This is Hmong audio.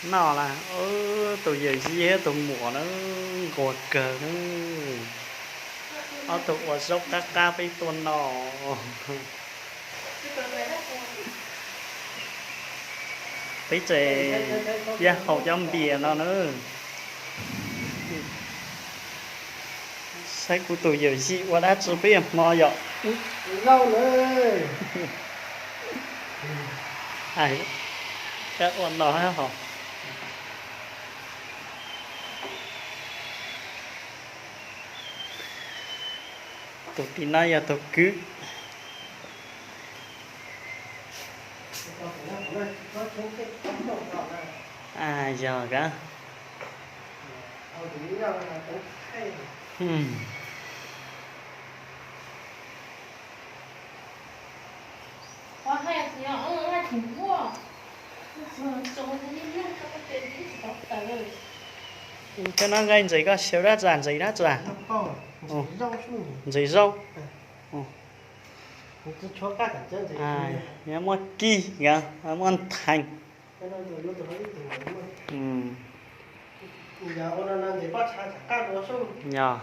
Noj las, tus yawm yij thiab tus muam na, nquag kawg na. Ob tug ua zaub qab qab peb tuaj noj. Peb tseem yuav haus cov npias no na. Saib kuv tus yawm yij ua dab tsi peb hmo yom. Ua no ho. Tus tim no yog tus kwv. Yog kawg. Cov no nqaij ntses koj xyaw dab tsi, ntses dab tsi? Ntses zaub. Yog muaj kij, muaj ntheev. Yog.